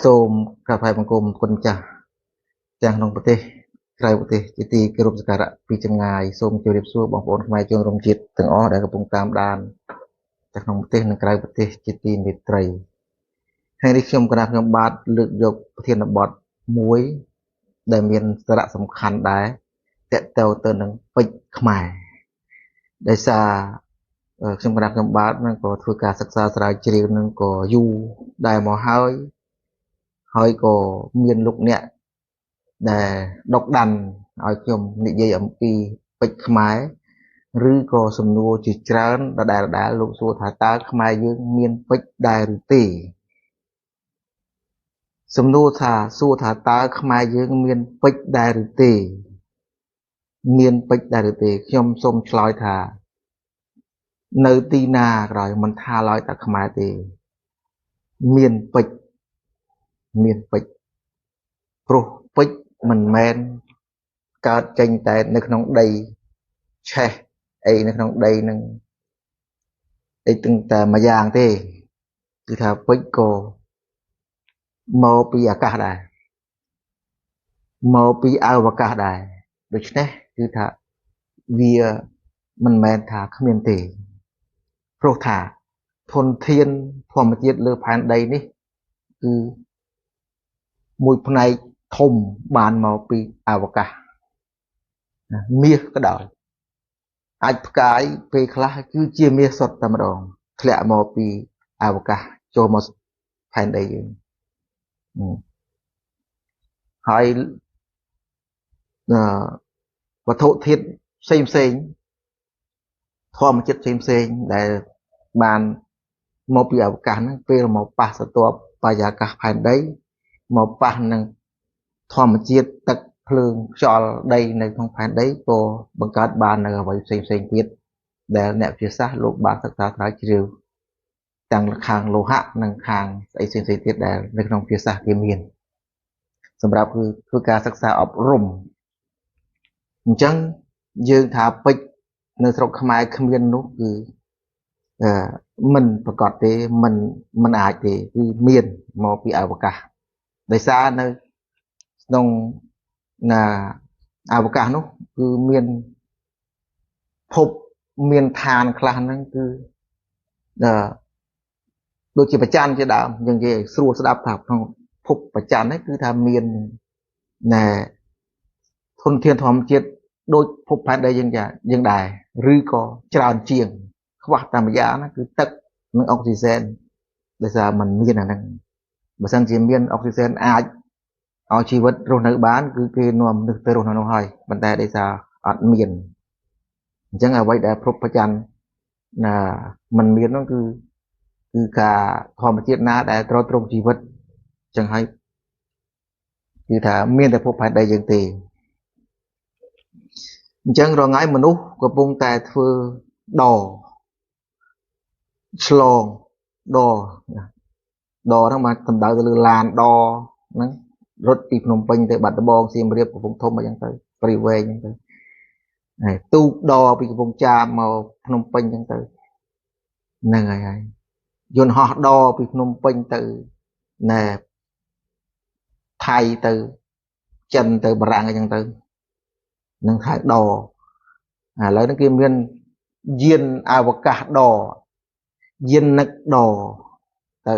សូមក្រាបថ្វាយបង្គំគុណម្ចាស់ទាំងក្នុងប្រទេសក្រៅប្រទេសជាទីគោរពសក្ការៈពីចម្ងាយសូមជម្រាបសួរបងប្អូនខ្មែរជនរួមជាតិទាំងអស់ដែលកំពុងតាមដានទាំងក្នុងប្រទេសនិងក្រៅប្រទេសជាទីមេត្រីថ្ងៃនេះខ្ញុំគណៈខ្ញុំបាទលើកយកប្រធានបទមួយដែលមានសារៈសំខាន់ដែរតកតទៅទៅនឹងពេជ្រខ្មែរដោយសារខ្ញុំគណៈខ្ញុំបាទនឹងក៏ធ្វើការសិក្សាស្រាវជ្រាវនឹងក៏យូរដែរមកហើយហើយក៏មានលោកអ្នកដែលដកដានឲ្យខ្ញុំនិយាយអំពីពេជ្រខ្មែរឬក៏សំណួរជាច្រើនដដែលៗលោកសួរថាតើខ្មែរយើងមានពេជ្រដែរឬទេសំណួរថាសួរថាតើខ្មែរយើងមានពេជ្រដែរឬទេមានពេជ្រដែរឬទេខ្ញុំសូមឆ្លើយថានៅទីណាក៏ដោយមិនថាឡើយតែខ្មែរទេមានពេជ្រមានពេជ្រព្រោះពេជ្រមិនមែនកើតចេញតែនៅក្នុងដីឆេះអីនៅក្នុងដីនឹងអីទាំងតែមួយយ៉ាងទេគឺថាពេជ្រក៏មកពីអាកាសដែរមកពីអវកាសដែរដូច្នេះគឺថាវាមិនមែនថាគ្មានទេព្រោះថាធនធានធម្មជាតិលើផែនដីនេះគឺមួយផ្នែកធំបានមកពីអវកាសមាសក៏ដោយអាចផ្កាយពេលខ្លះគឺជាមាសសុទ្ធតែម្ដងធ្លាក់មកពីអវកាសចូលមកផែនដីយើងហើយវត្ថុធាតុផ្សេងផ្សេងធម្មជាតិផ្សេងផ្សេងដែលបានមកពីអវកាសហ្នឹងពេលមកប៉ះស្រទាប់បរិយាកាសផែនដីមកប៉ះនឹងធម្មជាតិទឹកភ្លើងខ្យល់ដីនៅក្នុងផែនដីក៏បង្កើតបាននៅអ្វីផ្សេងផ្សេងទៀតដែលអ្នកវិទ្យាសាស្ត្រលោកបានសិក្សាស្រាវជ្រាវទាំងខាងលោហៈនិងខាងស្អីផ្សេងផ្សេងទៀតដែលនៅក្នុងវិទ្យាសាស្ត្រគេមានសម្រាប់គឺធ្វើការសិក្សាអប់រំអញ្ចឹងយើងថាពេជ្រនៅស្រុកខ្មែរគ្មាននោះគឺមិនប្រកាសទេមិនអាចទេគឺមានមកពីអវកាសដោយសារនៅក្នុងណាអវកាសនោះគឺមានភពមានឋានខ្លះហ្នឹងគឺដូចជាប្រច័នជាដើមយើងនិយាយស្រួលស្ដាប់ថាក្នុងភពប្រច័នហ្នឹងគឺថាមានណែធនធានធម្មជាតិដូចភពផែនដីយើងយើងដែរឬក៏ច្រើនជាងខ្វះតាមយ៉ាងណាគឺទឹកនិងអុកស៊ីសែនដោយសារมันមានអាហ្នឹងបើសិនជាមានអុកស៊ីសែនអាចឲ្យជីវិតរស់នៅបានគឺគេនាំមនុស្សទៅរស់នៅនោះហើយប៉ុន្តែដោយសារអត់មានអញ្ចឹងអ្វីដែលភពប្រច័នណាมันមាននោះគឺការធម្មជាតិណាដែលទ្រទ្រង់ជីវិតអញ្ចឹងហើយគឺថាមានតែភពផែនដីយើងទេអញ្ចឹងរាល់ថ្ងៃមនុស្សកំពុងតែធ្វើដឆ្លងដហ្នឹងបានសំដៅទៅលើឡានដហ្នឹងរត់ពីភ្នំពេញទៅបាត់ដំបងសៀមរាបកំពង់ធំអីចឹងទៅព្រៃវែងចឹងទៅហើយទូកដពីកំពង់ចាមមកភ្នំពេញចឹងទៅហ្នឹងហើយយន្តហោះដពីភ្នំពេញទៅណែថៃទៅចិនទៅបារាំងអីចឹងទៅនឹងហៅដឥឡូវហ្នឹងគេមានយានអវកាសដយាននឹកដទៅ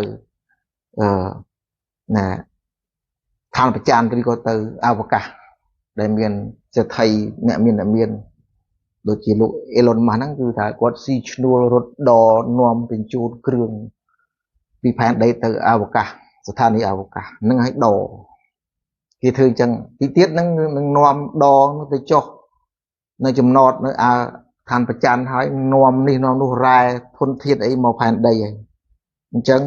ណែឋានប្រច័នឬក៏ទៅអវកាសដែលមានសេដ្ឋីអ្នកមានដូចជាលោកអេឡុនម៉ាស់ហ្នឹងគឺថាគាត់ស៊ីឈ្នួលរត់ដនាំបញ្ជូនគ្រឿងពីផែនដីទៅអវកាសស្ថានីយ៍អវកាសហ្នឹងឲ្យដគេធ្វើអញ្ចឹងទីទៀតហ្នឹងនឹងនាំដទៅចុះនៅចំណតនៅឋានប្រច័នហើយនាំនេះនាំនោះរ៉ែធនធាតុអីមកផែនដីហើយអញ្ចឹង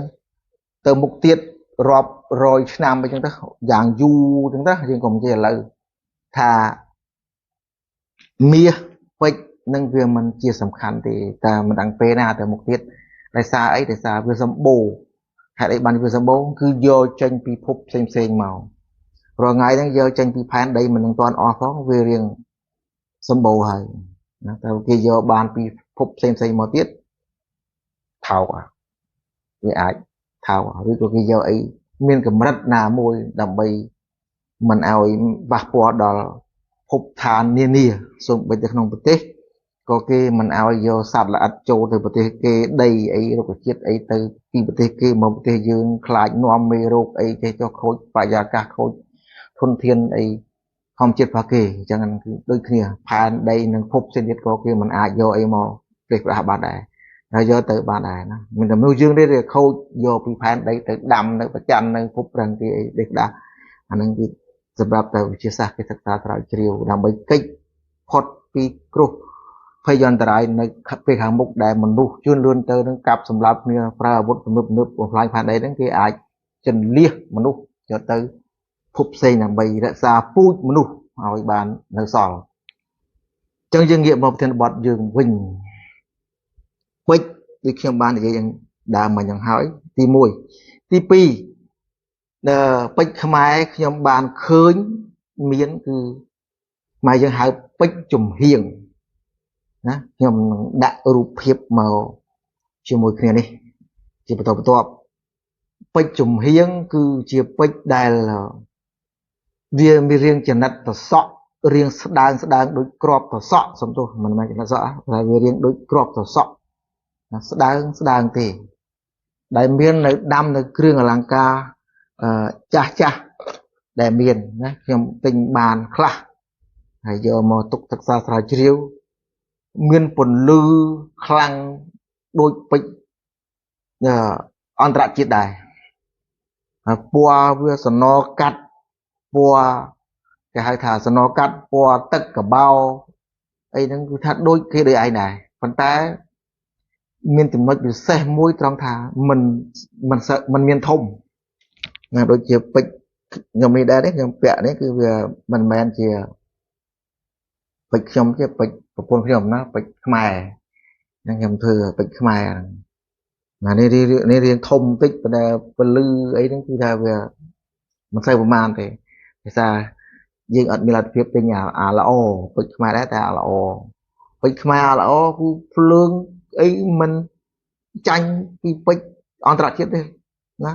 ទៅមុខទៀតរាប់រយឆ្នាំអីចឹងទៅយ៉ាងយូរចឹងទៅយើងក៏មិនចេះឥឡូវថាមាសពេជ្រនឹងវាមិនជាសំខាន់ទេតែមិនដឹងពេលណាទៅមុខទៀតដោយសារអីដោយសារវាសម្បូរហេតុអីបានវាសម្បូរគឺយកចេញពីភពផ្សេងផ្សេងមករាល់ថ្ងៃហ្នឹងយកចេញពីផែនដីមិននឹងតាន់អស់ផងវារៀងសម្បូរហើយណាតែគេយកបានពីភពផ្សេងផ្សេងមកទៀតថោកវាអាចថោកឬក៏គេយកអី មានកម្រិតណាមួយដើម្បីមិនឲ្យប៉ះពាល់ដល់ភពឋាននានាសូម្បីតែក្នុងប្រទេសក៏គេមិនឲ្យយកសត្វល្អិតចូលទៅប្រទេសគេដីអីរុក្ខជាតិអីទៅពីប្រទេសគេមកប្រទេសយើងខ្លាចនាំមេរោគអីចេះចុះខូចបរិយាកាសខូចធនធានអីធម្មជាតិរបស់គេអញ្ចឹងគឺដូចគ្នាផែនដីនិងភពផ្សេងទៀតក៏គេមិនអាចយកអីមកប្រេះប្រះបានដែរហើយយកទៅបានដែរណាមិនតែមនុស្សយើងទេខូចយកពីផែនដីទៅដាំនៅប្រច័ននៅភពប្រឹងគេអីដេកដាស់អាហ្នឹងគឺសម្រាប់តែវិទ្យាសាស្ត្រគេសិក្សាស្រាវជ្រាវដើម្បីកិច្ចផុតពីគ្រោះភយន្តរាយនៅពេលខាងមុខដែលមនុស្សជឿនលឿនទៅនឹងកាប់សម្លាប់គ្នាប្រើអាវុធទំនើបបំផ្លាញផែនដីហ្នឹងគេអាចជន្លៀសមនុស្សយកទៅភពផ្សេងដើម្បីរក្សាពូជមនុស្សឲ្យបាននៅសល់អញ្ចឹងយើងងាកមកប្រធានបទយើងវិញពេជ្រដូចខ្ញុំបាននិយាយយ៉ាងដើមមកយ៉ាងហើយទី1ទី2ពេជ្រខ្មែរខ្ញុំបានឃើញមានគឺខ្មែរយើងហៅពេជ្រចំហៀងណាខ្ញុំនឹងដាក់រូបភាពមកជាមួយគ្នានេះជាបន្តបន្ទាប់ពេជ្រចំហៀងគឺជាពេជ្រដែលវាមានរាងចំណិតត្រសក់រាងស្ដើងស្ដើងដូចក្របត្រសក់សំទោសមិនមែនចំណិតសក់តែវារាងដូចក្របត្រសក់ណាស្ដើងស្ដើងទេដែលមាននៅដាំនៅគ្រឿងអលង្ការចាស់ចាស់ដែលមានណាខ្ញុំទិញបានខ្លះហើយយកមកទុកសិក្សាស្រាវជ្រាវមានពន្លឺខ្លាំងដូចពេជ្រអន្តរជាតិដែរហើយពណ៌វាសណកាត់ពណ៌គេហៅថាសណកាត់ពណ៌ទឹកកបោអីហ្នឹងគឺថាដូចគេដូចឯងដែរប៉ុន្តែមានចំណុចពិសេសមួយត្រង់ថាមិនមិនមិនមានធំណាដូចជាពេជ្រខ្ញុំនេះដែរនេះខ្ញុំពាក់នេះគឺវាមិនមែនជាពេជ្រខ្ញុំទេពេជ្រប្រពន្ធខ្ញុំណាពេជ្រខ្មែរហ្នឹងខ្ញុំធ្វើពេជ្រខ្មែរហ្នឹងណានេះនេះរៀងធំតិចប៉ុន្តែពលឺអីហ្នឹងគឺថាវាមិនសូវប្រមាណទេភាសាយើងអត់មានលទ្ធភាពទិញអាល្អពេជ្រខ្មែរដែរតែអាល្អពេជ្រខ្មែរអាល្អគឺភ្លើងអីមិនចាញ់ពីពេជ្រអន្តរជាតិទេណា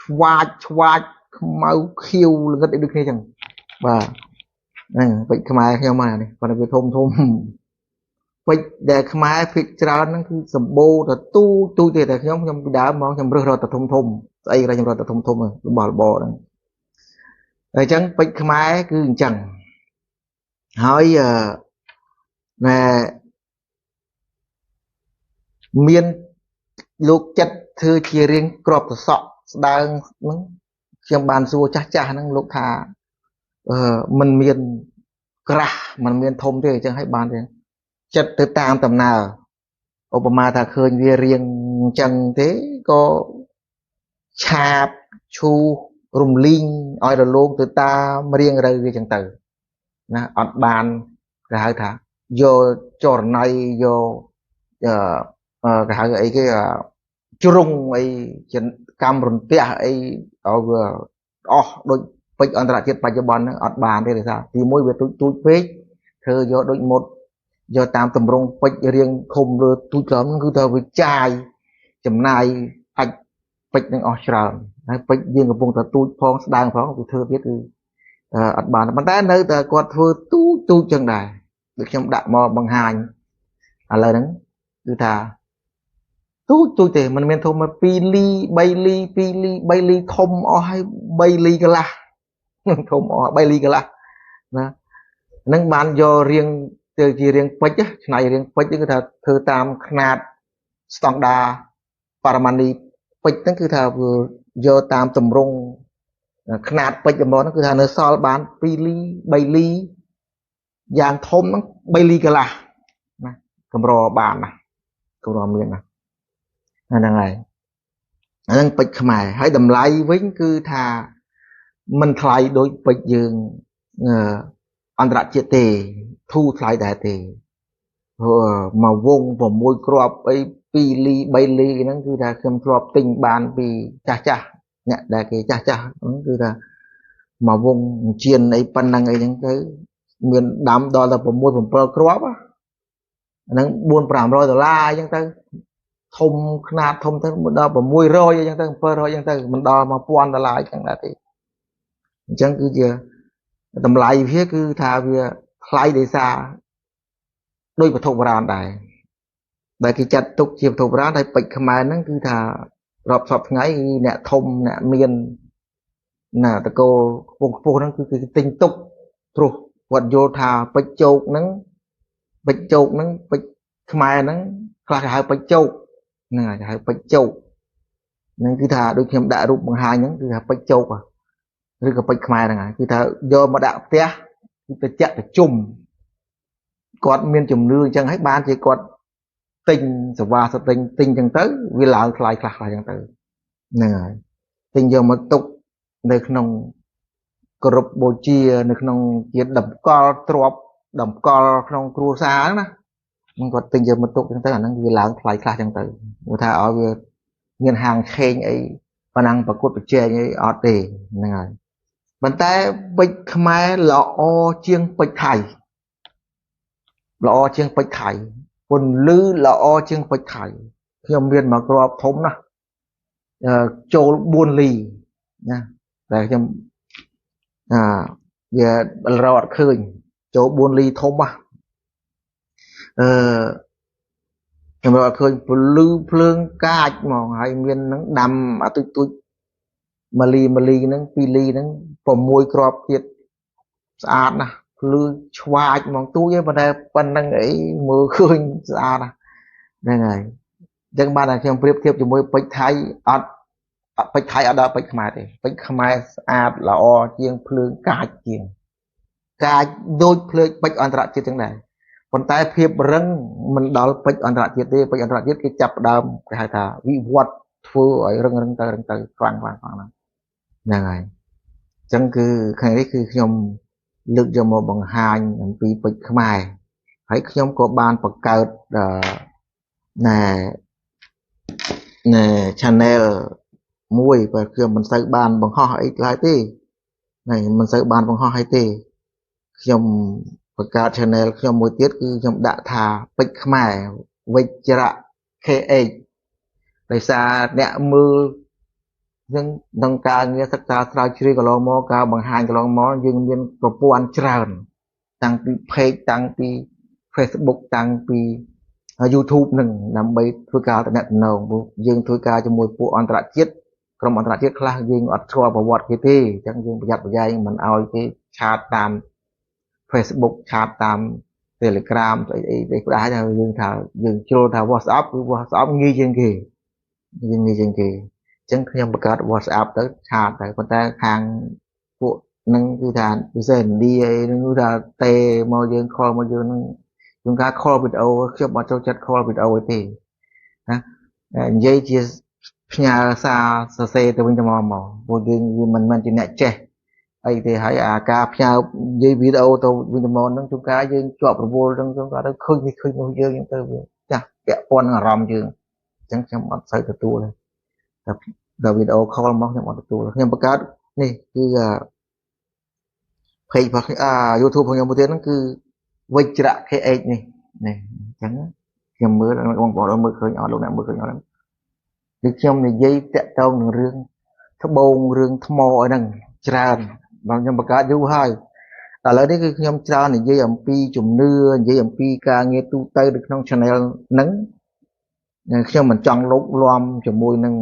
ឆ្វាចឆ្វាចខ្មៅខៀវល្ងិតអីដូចគ្នាចឹងបាទហ្នឹងពេជ្រខ្មែរខ្ញុំហ្នឹងនេះគាត់វាធំធំពេជ្រដែលខ្មែរភាគច្រើនហ្នឹងគឺសម្បូរទៅទូទូទេតែខ្ញុំពីដើមមកខ្ញុំរើសរត់ទៅធំធំស្អីក៏ខ្ញុំរត់ទៅធំធំរបស់របរហ្នឹងអញ្ចឹងពេជ្រខ្មែរគឺអញ្ចឹងហើយណែមានលោកចិត្តធ្វើជារៀងក្របត្រសក់ស្ដើងហ្នឹងខ្ញុំបានសួរចាស់ចាស់ហ្នឹងលោកថាมันមានក្រាស់มันមានធំទេអញ្ចឹងឲ្យបានទេចិត្តទៅតាមដំណើរឧបមាថាឃើញវារៀងអញ្ចឹងទេក៏ឆាបឈូរំលីងឲ្យរលោងទៅតាមរៀងរូវវាអញ្ចឹងទៅណាអត់បានគេហៅថាយកចរណៃយកគេហៅអីគេជ្រុងអីកម្មរន្ទះអីឲ្យវាអស់ដូចពេជ្រអន្តរជាតិបច្ចុប្បន្នហ្នឹងអត់បានទេដោយសារទីមួយវាទូចទូចពេកធ្វើយកដូចមុតយកតាមតម្រងពេជ្ររៀងធំលើទូចក្រោមហ្នឹងគឺថាវាចាយចំណាយអាចពេជ្រនឹងអស់ច្រើនហើយពេជ្រយើងកំពុងតែទូចផងស្ដើងផងគឺធ្វើទៀតគឺអត់បានប៉ុន្តែនៅតែគាត់ធ្វើទូចទូចចឹងដែរដូចខ្ញុំដាក់មកបង្ហាញឥឡូវហ្នឹងគឺថាទូចទូចទេมันមានធំមក2លី3លី2លី3លីធំអស់ហើយ3លីកន្លះធំអស់3លីកន្លះណាហ្នឹងបានយករៀងទៅជារៀងពេជ្រឆ្នៃរៀងពេជ្រគឺថាធ្វើតាមខ្នាតស្តង់ដាបរមាណីពេជ្រហ្នឹងគឺថាយកតាមតម្រងខ្នាតពេជ្ររបស់ហ្នឹងគឺថានៅសល់បាន2លី3លីយ៉ាងធំហ្នឹង3លីកន្លះណាកម្របានណាកម្រមានណាហ្នឹងហើយអាហ្នឹងពេជ្រខ្មែរហើយតម្លៃវិញគឺថាមិនថ្លៃដូចពេជ្រយើងអន្តរជាតិទេធូរថ្លៃដែរទេមកវង6គ្រាប់អី2លី3លីហ្នឹងគឺថាខ្ញុំធ្លាប់ទិញបានពីចាស់ចាស់អ្នកដែលគេចាស់ចាស់ហ្នឹងគឺថាមកវងជៀនអីប៉ុណ្ណឹងអីហ្នឹងទៅមានដាំដល់តែ6 7គ្រាប់ហ្នឹង4 500ដុល្លារអញ្ចឹងទៅ ធំខ្នាតធំទៅដល់600អីចឹងទៅ700ចឹងទៅមិនដល់1000ដុល្លារអញ្ចឹងដែរទេអញ្ចឹងគឺជាតម្លៃវាគឺថាវាថ្លៃដោយសារដោយវត្ថុបុរាណដែរដែលគេចាត់ទុកជាវត្ថុបុរាណហើយពេជ្រខ្មែរហ្នឹងគឺថារាប់សព្វថ្ងៃគឺអ្នកធំអ្នកមានណាតកូលខ្ពង់ខ្ពស់ហ្នឹងគឺគេទិញទុកព្រោះគាត់យល់ថាពេជ្រជោគហ្នឹងពេជ្រជោគហ្នឹងពេជ្រខ្មែរហ្នឹងខ្លះគេហៅពេជ្រជោគហ្នឹងហើយគេហៅពេជ្រជោគហ្នឹងគឺថាដូចខ្ញុំដាក់រូបបង្ហាញហ្នឹងគឺថាពេជ្រជោគឬក៏ពេជ្រខ្មែរហ្នឹងហើយគឺថាយកមកដាក់ផ្ទះគឺទៅចាក់ទៅជុំគាត់មានជំនឿអញ្ចឹងហើយបានជាគាត់ទិញសវ៉ាសទិញទិញអញ្ចឹងទៅវាឡើងថ្លៃខ្លះខ្លះអញ្ចឹងទៅហ្នឹងហើយទិញយកមកទុកនៅក្នុងគ្រប់បូជានៅក្នុងជាតម្កល់ទ្របតម្កល់ក្នុងគ្រួសារហ្នឹងណាហ្នឹងគាត់ទិញយកមកទុកអញ្ចឹងទៅអាហ្នឹងវាឡើងថ្លៃខ្លះអញ្ចឹងទៅព្រោះថាឲ្យវាមានហាងឆេងអីប៉ុណ្ណឹងប្រកួតប្រជែងអីអត់ទេហ្នឹងហើយប៉ុន្តែពេជ្រខ្មែរល្អជាងពេជ្រថៃល្អជាងពេជ្រថៃពន្លឺល្អជាងពេជ្រថៃខ្ញុំមានមកគ្រាប់ធំណាស់ចូល4លីណាតែខ្ញុំវារកអត់ឃើញចូល4លីធំណាស់អឺខ្ញុំរកអត់ឃើញពលឺភ្លើងកាចហ្មងហើយមាននឹងដាំអាទុចទុចមួយលីមួយលីហ្នឹងពីរលីហ្នឹង6គ្រាប់ទៀតស្អាតណាស់ភ្លឺឆ្វាចហ្មងទូចឯងប៉ុន្តែប៉ុណ្្នឹងអីមើលឃើញស្អាតណាស់ហ្នឹងហើយអញ្ចឹងបានតែខ្ញុំប្រៀបធៀបជាមួយពេជ្រថៃអត់ពេជ្រថៃអត់ដល់ពេជ្រខ្មែរទេពេជ្រខ្មែរស្អាតល្អជាងភ្លើងកាចជាងកាចដូចភ្លើងពេជ្រអន្តរជាតិចឹងដែរប៉ុន្តែភាពរឹងមិនដល់ពេជ្រអន្តរជាតិទេពេជ្រអន្តរជាតិគេចាប់ដើមគេហៅថាវិវត្តធ្វើឲ្យរឹងរឹងទៅរឹងទៅខ្លាំងខ្លាំងខ្លាំងហ្នឹងហើយអញ្ចឹងគឺថ្ងៃនេះគឺខ្ញុំលើកយកមកបង្ហាញអំពីពេជ្រខ្មែរហើយខ្ញុំក៏បានបង្កើតណែណែ channel មួយបើខ្ញុំមិនសូវបានបង្ហោះអីឡើយទេណែមិនសូវបានបង្ហោះអីទេខ្ញុំបង្កើត channel ខ្ញុំមួយទៀតគឺខ្ញុំដាក់ថាពេជ្រខ្មែរវិជ្រៈ KH ដោយសារអ្នកមើលនឹងក្នុងការងារសិក្សាស្រាវជ្រាវកន្លងមកការបង្ហាញកន្លងមកយើងមានប្រព័ន្ធច្រើនតាំងពី page តាំងពី Facebook តាំងពី YouTube នឹងដើម្បីធ្វើការតំណែងយើងធ្វើការជាមួយពួកអន្តរជាតិក្រុមអន្តរជាតិខ្លះយើងអត់ស្គាល់ប្រវត្តិគេទេអញ្ចឹងយើងប្រយ័ត្នប្រយែងមិនឲ្យគេឆាតតាម Facebook ឆាតតាម Telegram ស្អីអីផ្ដេសផ្ដាសយើងថាយើងជ្រុលថា WhatsApp គឺ WhatsApp ងាយជាងគេយើងងាយជាងគេអញ្ចឹងខ្ញុំបង្កើត WhatsApp ទៅឆាតទៅប៉ុន្តែខាងពួកនឹងគឺថាពិសេសឥណ្ឌាអីនឹងគឺថាទេមកយើងខលមកយើងនឹងជួនកាលខលវីដេអូខ្ញុំអត់ចូលចិត្តខលវីដេអូទេណានិយាយជាផ្ញើសារសរសេរទៅវិញទៅមកមកពួកយើងវាមិនមែនជាអ្នកចេះអីទេហើយអាការផ្ញើនិយាយវីដេអូទៅវិញទៅមកហ្នឹងជួនកាលយើងជាប់រវល់ហ្នឹងជួនកាលទៅឃើញនេះឃើញនោះយើងហ្នឹងទៅវាចាស់ពាក់ព័ន្ធនឹងអារម្មណ៍យើងអញ្ចឹងខ្ញុំអត់សូវទទួលទេតែដល់វីដេអូខលមកខ្ញុំអត់ទទួលខ្ញុំបង្កើតនេះគឺ page របស់ YouTube របស់ខ្ញុំមួយទៀតហ្នឹងគឺវិជ្រៈ KH នេះនេះអញ្ចឹងខ្ញុំមើលបងប្អូនមើលឃើញអត់លោកអ្នកមើលឃើញអត់គឺខ្ញុំនិយាយតាក់ទងនឹងរឿងត្បូងរឿងថ្មអីហ្នឹងច្រើនបងខ្ញុំបង្កើតយូរហើយឥឡូវនេះគឺខ្ញុំច្រើននិយាយអំពីជំនឿនិយាយអំពីការងារទូទៅនៅក្នុង channel ហ្នឹងខ្ញុំមិនចង់លោភលំជាមួយនឹង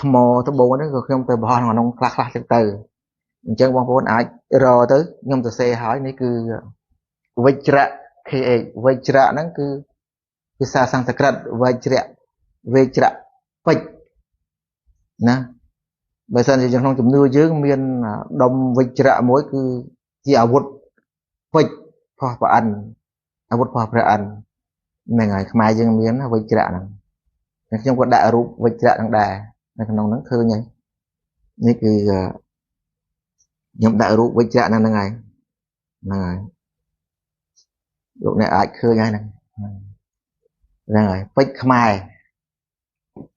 ថ្មត្បូងហ្នឹងក៏ខ្ញុំទៅបោះក្នុងខ្លះខ្លះចឹងទៅអញ្ចឹងបងប្អូនអាចរកទៅខ្ញុំសរសេរហើយនេះគឺវិជ្រៈ KH វិជ្រៈហ្នឹងគឺភាសាសំស្ក្រឹតវិជ្រៈវិជ្រៈពេជ្រណាបើសិនជាក្នុងជំនឿយើងមានដុំវិជ្រៈមួយគឺជាអាវុធពេជ្រផុសប្រអិនអាវុធផុសព្រះអិនហ្នឹងហើយខ្មែរយើងមានវិជ្រៈហ្នឹងខ្ញុំក៏ដាក់រូបវិជ្រៈហ្នឹងដែរនៅក្នុងហ្នឹងឃើញហើយនេះគឺខ្ញុំដាក់រូបវិជ្រៈហ្នឹងហើយហ្នឹងហើយលោកអ្នកអាចឃើញហើយហ្នឹងហ្នឹងហើយពេជ្រខ្មែរ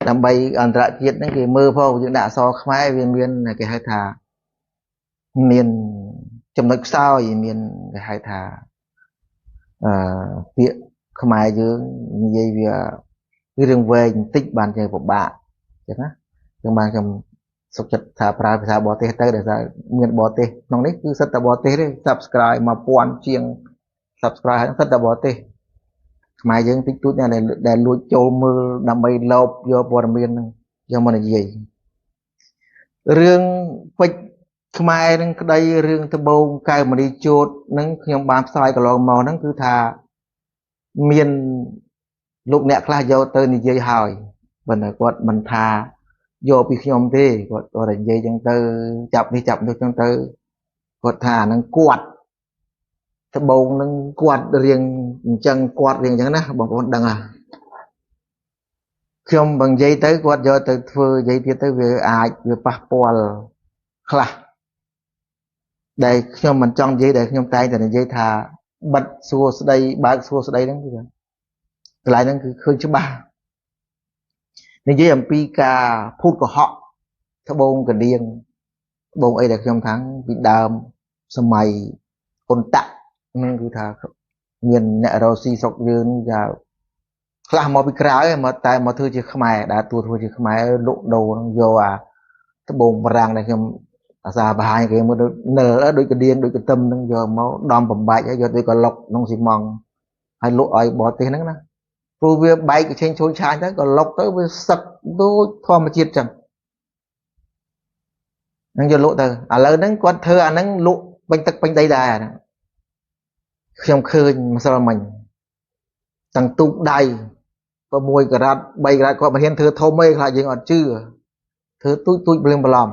ដើម្បីអន្តរជាតិហ្នឹងគេមើលផងយើងដាក់អក្សរខ្មែរវាមានគេហៅថាមានចំណុចខ្សោយមានគេហៅថាពាក្យខ្មែរយើងនិយាយវា គឺរឿងវែងបន្តិចបានជាពិបាកចឹងណាចឹងបានខ្ញុំសុខចិត្តថាប្រើភាសាបរទេសទៅដែលថាមានបរទេសក្នុងនេះគឺសិតតែបរទេសទេ Subscribe 1000ជាង Subscribe ហើយសិតតែបរទេសខ្មែរយើងតិចតួចដែលលួចចូលមើលដើម្បីលបយកព័ត៌មានហ្នឹងយកមកនិយាយរឿងពេជ្រខ្មែរនឹងក្តីរឿងត្បូងកែវមณีជោតនឹងខ្ញុំបានផ្សាយកន្លងមកហ្នឹងគឺថាមានលោកអ្នកខ្លះយកទៅនិយាយហើយប៉ុន្តែគាត់មិនថាយកពីខ្ញុំទេគាត់គាត់និយាយចឹងទៅចាប់នេះចាប់នោះចឹងទៅគាត់ថាហ្នឹងគាត់ត្បូងហ្នឹងគាត់រៀងអញ្ចឹងគាត់រៀងអញ្ចឹងណាបងប្អូនដឹងហ่ะខ្ញុំបើនិយាយទៅគាត់យកទៅធ្វើនិយាយទៀតទៅវាអាចវាប៉ះពាល់ខ្លះដែលខ្ញុំមិនចង់និយាយដែលខ្ញុំតែងតែនិយាយថាបិទសួរស្ដីបើកសួរស្ដីហ្នឹងគឺកន្លែងហ្នឹងគឺឃើញច្បាស់និយាយអំពីការភូតកុហកត្បូងកដៀងត្បូងអីដែលខ្ញុំថាពីដើមសម័យអ៊ុនតាក់ហ្នឹងគឺថាមានអ្នករស់ស៊ីស្រុកយើងថាខ្លះមកពីក្រៅមកតែមកធ្វើជាខ្មែរដែលទួធ្វើជាខ្មែរលក់ដូរហ្នឹងយកអាត្បូងបារាំងដែលខ្ញុំអាសាបង្ហាញគេមើលដូចនិលដូចកដៀងដូចកទឹមហ្នឹងយកមកដំបំបែកហើយយកទៅកឡុកក្នុងស៊ីម៉ង់ហើយលក់ឲ្យបរទេសហ្នឹងណាព្រោះវាបែកកឆេងឈូនឆាញទៅក៏លុកទៅវាសឹកដូចធម្មជាតិចឹងហ្នឹងយកលក់ទៅឥឡូវហ្នឹងគាត់ធ្វើអាហ្នឹងលក់ពេញទឹកពេញដីដែរហ្នឹងខ្ញុំឃើញម្សិលមិញទាំងទូកដៃ6ក្រាត3ក្រាតគាត់មិនហ៊ានធ្វើធំទេខ្លាចយើងអត់ជឿធ្វើទូចទូចប្លៀងប្លំ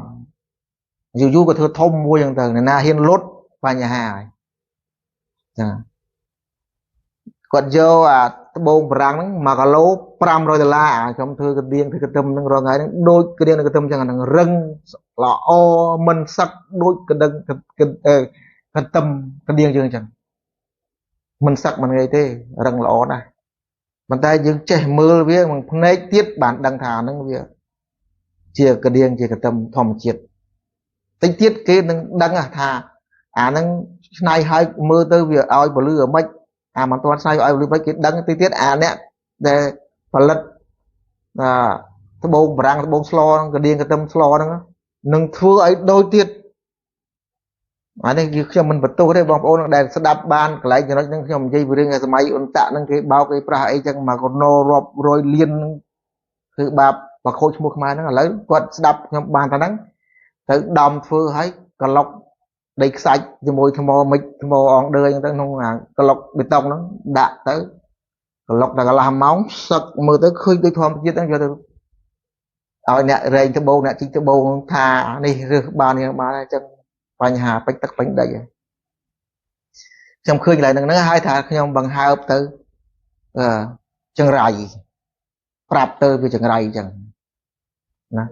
យូរយូរក៏ធ្វើធំមួយចឹងទៅអ្នកណាហ៊ានលុតបញ្ហាហើយចឹងគាត់យកអាត្បូងបារាំងហ្នឹង1គីឡូ500ដុល្លារអាខ្ញុំធ្វើកដៀងធ្វើកទឹមហ្នឹងរាល់ថ្ងៃហ្នឹងដូចកដៀងកទឹមចឹងអាហ្នឹងរឹងល្អមិនសឹកដូចកដឹងកទឹមកដៀងយើងចឹងមិនសឹកមិនងាយទេរឹងល្អណាស់ប៉ុន្តែយើងចេះមើលវាមួយភ្នែកទៀតបានដឹងថាអាហ្នឹងវាជាកដៀងជាកទឹមធម្មជាតិតិចទៀតគេនឹងដឹងថាអាហ្នឹងឆ្នៃឲ្យមើលទៅវាឲ្យពលឺអាម៉េចអាមិនទាន់ស្អីឲ្យលុយគេដឹងទីទៀតអាអ្នកដែលផលិតអាត្បូងបារាំងត្បូងស្លហ្នឹងកដៀងកទឹមស្លហ្នឹងនឹងធ្វើឲ្យដូចទៀតអានេះគឺខ្ញុំមិនបន្ទោសទេបងប្អូនដែលស្ដាប់បានកន្លែងចំណុចហ្នឹងខ្ញុំនិយាយពីរឿងសម័យអ៊ុនតាក់ហ្នឹងគេបោកគេប្រាស់អីចឹងមកកណោរាប់រយលានគឺបាបបខូចឈ្មោះខ្មែរហ្នឹងឥឡូវគាត់ស្ដាប់ខ្ញុំបានតែហ្នឹងទៅដំធ្វើឲ្យកឡុកដីខ្សាច់ជាមួយថ្មមិចថ្មអងដឺអញ្ចឹងទៅក្នុងអាក្លុកបេតុងហ្នឹងដាក់ទៅក្លុកដល់កន្លះម៉ោងសឹកមើលទៅឃើញដូចធម្មជាតិហ្នឹងយកទៅឲ្យអ្នករែងត្បូងអ្នកជីកត្បូងថានេះរើសបាននេះបានអញ្ចឹងបញ្ហាពេញទឹកពេញដីខ្ញុំឃើញកន្លែងហ្នឹងហើយថាខ្ញុំបង្ហើបទៅអឺចង្រៃប្រាប់ទៅវាចង្រៃអញ្ចឹងណា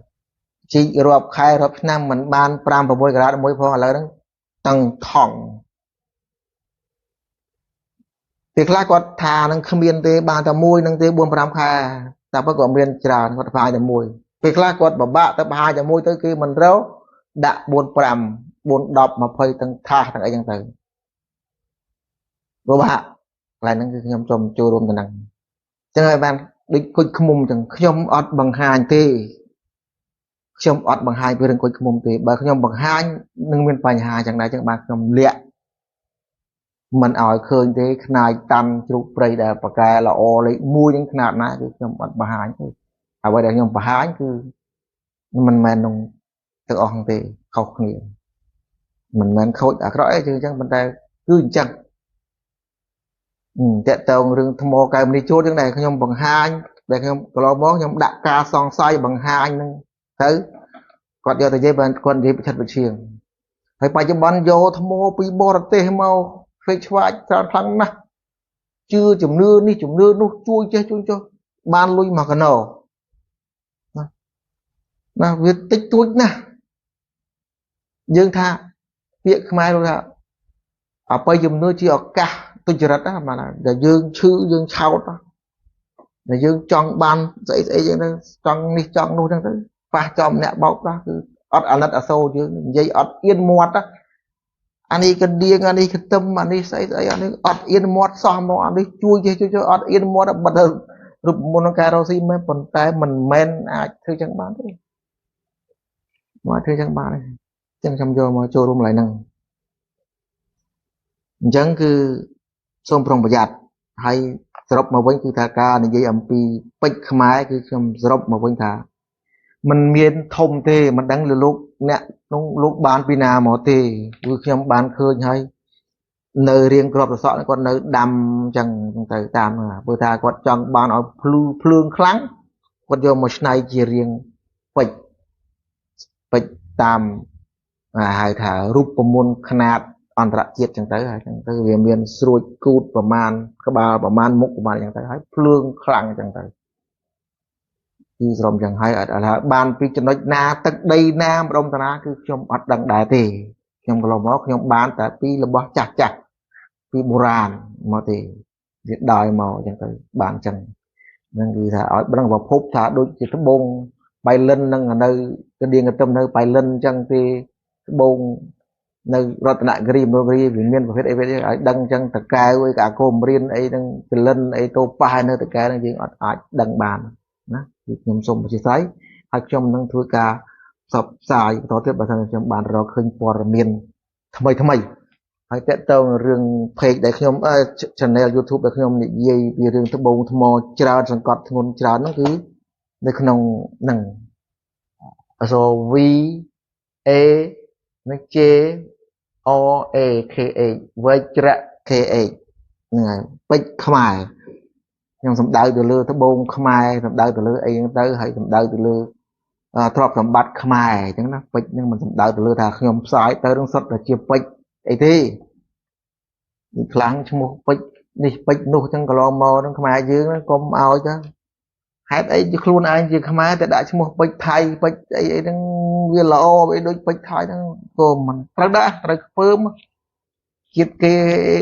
ជីករាប់ខែរាប់ឆ្នាំមិនបាន5 6ក្រាតមួយផងឥឡូវហ្នឹងតឹងថងពេលខ្លះគាត់ថានឹងគ្មានទេបានតែមួយនឹងទេ4 5ខែតែបើគាត់មានច្រើនគាត់ផ្សាយតែមួយពេលខ្លះគាត់ពិបាកទៅបង្ហាញតែមួយទៅគេមិនរកដាក់4 5 4 10 20ទាំងថាសទាំងអីចឹងទៅពិបាកកន្លែងហ្នឹងគឺខ្ញុំសូមចូលរួមទៅហ្នឹងចឹងហើយបានដូចគុជឃុំចឹងខ្ញុំអត់បង្ហាញទេខ្ញុំអត់បង្ហាញពីរឿងគុជឃុំទេបើខ្ញុំបង្ហាញនឹងមានបញ្ហាចឹងដែរចឹងបានខ្ញុំលាក់មិនឲ្យឃើញទេខ្នាយតាន់ជ្រូកព្រៃដែលប៉កែល្អលេខ1នឹងខ្នាតណាគឺខ្ញុំអត់បង្ហាញទេអ្វីដែលខ្ញុំបង្ហាញគឺមិនមែនក្នុងទាំងអស់ទេខុសគ្នាមិនមែនខូចអាក្រក់ទេគឺអញ្ចឹងប៉ុន្តែគឺអញ្ចឹងតកតងរឿងថ្មកែវមณีជោតហ្នឹងដែលខ្ញុំបង្ហាញដែលខ្ញុំកន្លងមកខ្ញុំដាក់ការសង្ស័យបង្ហាញហ្នឹងទៅគាត់យកទៅនិយាយបានគាត់និយាយប្រឆិតប្រឈៀងហើយបច្ចុប្បន្នយកថ្មពីបរទេសមកឆ្វេងឆ្វាយច្រើនខ្លាំងណាស់ជឿជំនឿនេះជំនឿនោះជួយចេះជួយចុះបានលុយមកកណោណាណាវាតិចតួចណាស់យើងថាពាក្យខ្មែរថាអបិយជំនឿជាឱកាសទុច្ចរិតណាបាទដែលយើងឈឺយើងឆោតដែលយើងចង់បានស្អីស្អីចឹងទៅចង់នេះចង់នោះចឹងទៅប៉ះចំអ្នកបោកប្រាស់គឺអត់អាណិតអាសូរយើងនិយាយអត់អៀនមាត់អានេះកដៀងអានេះកទឹមអានេះស្អីស្អីអានេះអត់អៀនមាត់សោះមកអានេះជួយចេះជួយអត់អៀនមាត់បិទ រូបមន្តក្នុងការរកស៊ីមែនប៉ុន្តែមិនមែនអាចធ្វើចឹងបានទេមកធ្វើចឹងបានទេចឹងខ្ញុំយកមកចូលរួមកន្លែងហ្នឹងអញ្ចឹងគឺសូមប្រុងប្រយ័ត្នហើយសរុបមកវិញគឺថាការនិយាយអំពីពេជ្រខ្មែរគឺខ្ញុំសរុបមកវិញថាมันមានធំទេមិនដឹងលោកអ្នកនោះលោកបានពីណាមកទេគឺខ្ញុំបានឃើញហើយនៅរៀងក្របត្រសក់គាត់នៅដាំចឹងទៅតាមព្រោះថាគាត់ចង់បានឲ្យភ្លឺភ្លើងខ្លាំងគាត់យកមកច្នៃជារៀងពេជ្រពេជ្រតាមហៅថារូបមន្តខ្នាតអន្តរជាតិចឹងទៅហើយចឹងទៅវាមានស្រួចគូតប្រមាណក្បាលប្រមាណមុខប្រមាណចឹងទៅហើយភ្លើងខ្លាំងចឹងទៅគឺស្រមចឹងហើយអត់ថាបានពីចំណុចណាទឹកដីណាម្ដុំតាណាគឺខ្ញុំអត់ដឹងដែរទេខ្ញុំកន្លងមកខ្ញុំបានតែពីរបស់ចាស់ចាស់ពីបុរាណមកទេវាដោយមកចឹងទៅបានចឹងហ្នឹងគឺថាឲ្យដឹងប្រភពថាដូចជាត្បូងបៃលិននឹងនៅកដៀងកទឹមនៅបៃលិនចឹងទេត្បូងនៅរតនគិរីមណ្ឌលគិរីវាមានប្រភេទអីឲ្យដឹងចឹងតកែវអីកាកូមរៀនអីហ្នឹងចលិនអីតោប៉ះនៅតកែហ្នឹងយើងអត់អាចដឹងបានណាគឺខ្ញុំសូមអធិស្ឋានហើយខ្ញុំនឹងធ្វើការផ្សព្វផ្សាយបន្តទៀតបើសិនខ្ញុំបានរកឃើញព័ត៌មានថ្មីថ្មីហើយតកតងរឿង page ដែលខ្ញុំ channel YouTube ដែលខ្ញុំនិយាយពីរឿងត្បូងថ្មច្រើនសង្កត់ធ្ងន់ច្រើនហ្នឹងគឺនៅក្នុងហ្នឹងអក្សរ V A និង J O A K H វជ្រៈ K H ហ្នឹងហើយពេជ្រខ្មែរខ្ញុំសំដៅទៅលើត្បូងខ្មែរសំដៅទៅលើអីហ្នឹងទៅហើយសំដៅទៅលើទ្រព្យសម្បត្តិខ្មែរអញ្ចឹងណាពេជ្រហ្នឹងមិនសំដៅទៅលើថាខ្ញុំផ្សាយទៅនឹងសុទ្ធតែជាពេជ្រអីទេខ្លាំងឈ្មោះពេជ្រនេះពេជ្រនោះអញ្ចឹងកន្លងមកហ្នឹងខ្មែរយើងកុំឲ្យទៅហេតុអីជាខ្លួនឯងជាខ្មែរតែដាក់ឈ្មោះពេជ្រថៃពេជ្រអីអីហ្នឹងវាល្អអីដូចពេជ្រថៃហ្នឹងក៏មិនត្រូវដាក់ត្រូវខ្ពើមជាតិគេ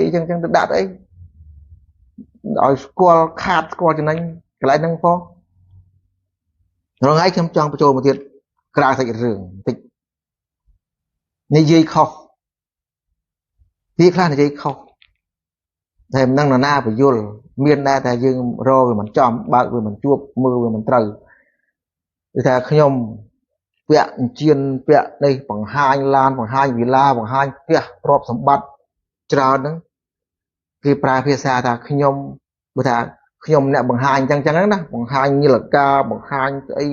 អញ្ចឹងទៅដាក់អីឲ្យស្គាល់ខាតស្គាល់ចំណេញកន្លែងហ្នឹងផងរងថ្ងៃខ្ញុំចង់បញ្ចូលមកទៀតក្រៅសាច់រឿងបន្តិចនិយាយខុសទីខ្លះនិយាយខុសតែមិនដឹងនរណាពយល់មានដែរតែយើងរកវាមិនចំបើកវាមិនជួបមើលវាមិនត្រូវគឺថាខ្ញុំពាក់អញ្ជៀនពាក់នេះបង្ហាញឡានបង្ហាញវិឡាបង្ហាញផ្ទះទ្រព្យសម្បត្តិច្រើនហ្នឹងគេប្រើភាសាថាខ្ញុំបើថាខ្ញុំអ្នកបង្ហាញអញ្ចឹងហ្នឹងណាបង្ហាញនីលកាបង្ហាញស្អី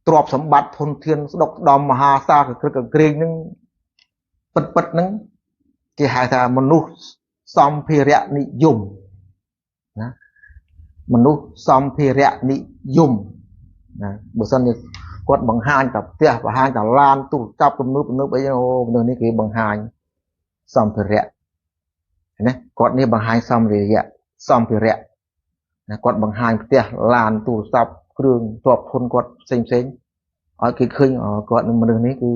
ទ្រព្យសម្បត្តិធនធានស្ដុកស្ដំមហាសាលកក្រឹកកក្រែងហ្នឹងពិតពិតហ្នឹងគេហៅថាមនុស្សសម្ភារៈនិយមណាមនុស្សសម្ភារៈនិយមណាបើសិនជាគាត់បង្ហាញតែផ្ទះបង្ហាញតែឡានទូរស័ព្ទទំនើបទំនើបអីអូមនុស្សនេះគេបង្ហាញសម្ភារៈណាគាត់នេះបង្ហាញសម្ភារៈសម្ភារៈណាគាត់បង្ហាញផ្ទះឡានទូរស័ព្ទគ្រឿងទ្រព្យធនគាត់ផ្សេងផ្សេងឲ្យគេឃើញគាត់នឹងមនុស្សនេះគឺ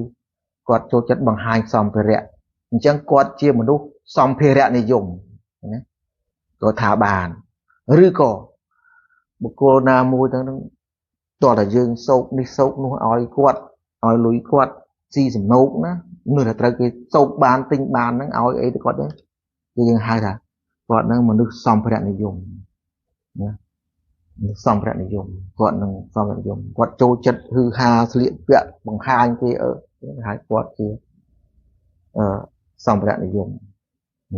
គាត់ចូលចិត្តបង្ហាញសម្ភារៈអញ្ចឹងគាត់ជាមនុស្សសម្ភារៈនិយមណាក៏ថាបានឬក៏បុគ្គលណាមួយទាំងហ្នឹងតោះតែយើងសោកនេះសោកនោះឲ្យគាត់ឲ្យលុយគាត់ស៊ីសំណូកណានោះតែត្រូវគេសោកបានទិញបានហ្នឹងឲ្យអីទៅគាត់ហ្នឹងគឺយើងហៅថាគាត់ហ្នឹងមនុស្សសម្ភារៈនិយមណាសម្ភារៈនិយមគាត់នឹងសម្ភារៈនិយមគាត់ចូលចិត្តហឺហាស្លៀកពាក់បង្ហាញគេអឺហៅគាត់ជាសម្ភារៈនិយម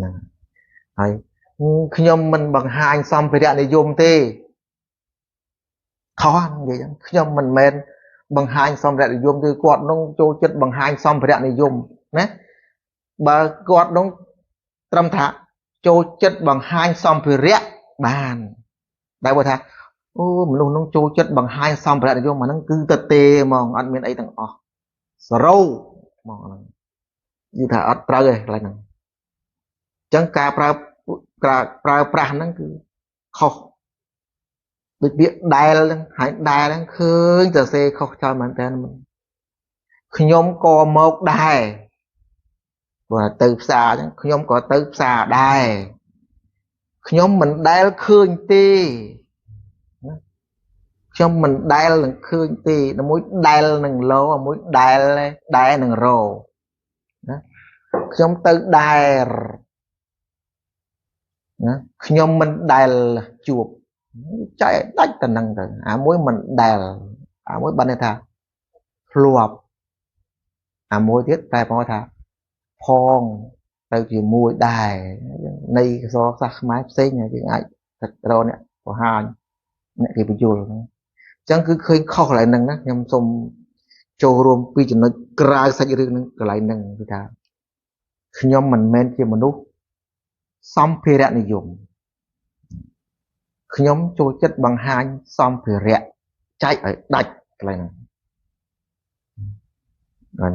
ណាហើយខ្ញុំមិនបង្ហាញសម្ភារៈនិយមទេខុសនិយាយចឹងខ្ញុំមិនមែនបង្ហាញសម្ភារៈនិយមទេគាត់នឹងចូលចិត្តបង្ហាញសម្ភារៈនិយមណាបើគាត់នឹងត្រឹមថាចូលចិត្តបង្ហាញសម្ភារៈបានតែបើថាអូមនុស្សនឹងចូលចិត្តបង្ហាញសម្ភារៈនិយមអាហ្នឹងគឺទៅទេហ្មងអត់មានអីទាំងអស់សរោហ្មងហ្នឹងនិយាយថាអត់ត្រូវទេកន្លែងហ្នឹងអញ្ចឹងការប្រើប្រាស់ហ្នឹងគឺខុសដូចពាក្យដែលហ្នឹងហើយដែលហ្នឹងឃើញសរសេរខុសច្រើនមែនតើខ្ញុំក៏មកដែរព្រោះទៅផ្សារអញ្ចឹងខ្ញុំក៏ទៅផ្សារដែរខ្ញុំមិនដែលឃើញទេខ្ញុំមិនដែលនឹងឃើញទេមួយដែលនឹងលោមួយដែលដែរនឹងរណាខ្ញុំទៅដែរណាខ្ញុំមិនដែលជួប ចែកឲ្យដាច់តែនឹងទៅអាមួយមិនដែលអាមួយបានន័យថាធ្លាប់អាមួយទៀតតែមកថាផងទៅជាមួយដែរនៃអក្សរសាស្ត្រខ្មែរផ្សេងយើងអាចរកអ្នកបង្ហាញអ្នកគេបញ្យល់អញ្ចឹងគឺឃើញខុសកន្លែងហ្នឹងណាខ្ញុំសូមចូលរួមពីចំណុចក្រៅសាច់រឿងហ្នឹងកន្លែងហ្នឹងគឺថាខ្ញុំមិនមែនជាមនុស្សសម្ភារៈនិយមខ្ញុំចូលចិត្តបង្ហាញសម្ភារៈចែកឲ្យដាច់កន្លែងហ្នឹងហ្នឹង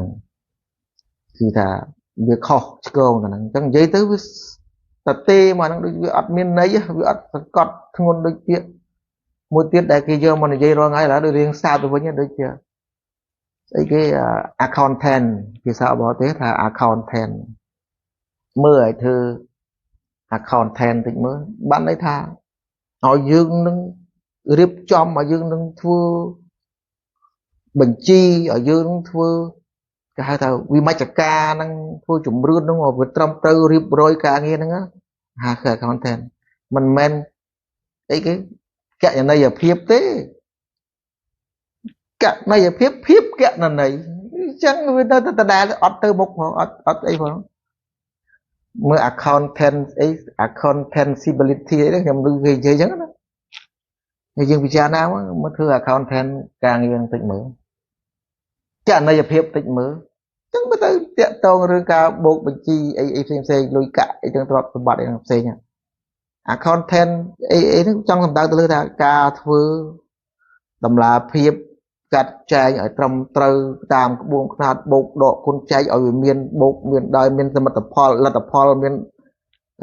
គឺថាវាខុសឆ្គងទៅហ្នឹងអញ្ចឹងនិយាយទៅវាតទេមកហ្នឹងដូចវាអត់មានន័យវាអត់សង្កត់ធ្ងន់ដូចពាក្យមួយទៀតដែលគេយកមកនិយាយរាល់ថ្ងៃឡើយដូចរៀងសាបទៅវិញដូចជាស្អីគេ accountant ភាសាបរទេសថា accountant មើលឲ្យធ្វើ accountant តិចមើលបានន័យថាឲ្យយើងនឹងរៀបចំឲ្យយើងនឹងធ្វើបញ្ជីឲ្យយើងនឹងធ្វើគេហៅថាវិមជ្ឈការហ្នឹងធ្វើជំរឿនហ្នឹងឲ្យវាត្រឹមត្រូវរៀបរយការងារហ្នឹងហាគឺ accountant មិនមែនអីគេកណន័យភាពទេកណន័យភាពភាពកណន័យអញ្ចឹងវានៅតែដដែលអត់ទៅមុខផងអត់អត់អីផងមើល accountant អី accountantibility អីខ្ញុំឮគេនិយាយអញ្ចឹងណាហើយយើងពិចារណាមកធ្វើ accountant ការងារបន្តិចមើលកណន័យភាពតិចមើលអញ្ចឹងមើលទៅតាក់ទងរឿងការបូកបញ្ជីអីអីផ្សេងផ្សេងលុយកាក់អីទាំងទ្រព្យសម្បត្តិអីផ្សេង accountant អីអីហ្នឹងចង់សំដៅទៅលើថាការធ្វើតម្លាភាពកាត់ចែងឲ្យត្រឹមត្រូវតាមក្បួនខ្នាតបូកដកគុណចែកឲ្យវាមានបូកមានដោយមានសមិទ្ធផលលទ្ធផលមាន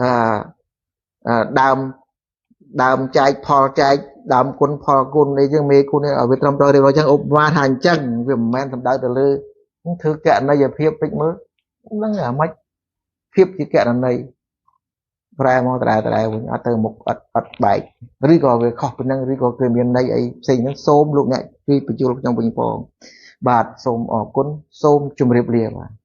អឺដើមដើមចែកផលចែកដើមគុណផលគុណអីចឹងមេគុណឲ្យវាត្រឹមត្រូវរៀបរយចឹងឧបមាថាអញ្ចឹងវាមិនមែនសំដៅទៅលើធ្វើកណន័យភាពតិចមើលហ្នឹងអាម៉េចភាពជាកណន័យប្រែមកដដែលដដែលវិញអត់ទៅមុខអត់អត់បែកឬក៏វាខុសពីហ្នឹងឬក៏គេមានន័យអីផ្សេងហ្នឹងសូមលោកអ្នកជួយបញ្យល់ខ្ញុំវិញផងបាទសូមអរគុណសូមជម្រាបលាបាទ។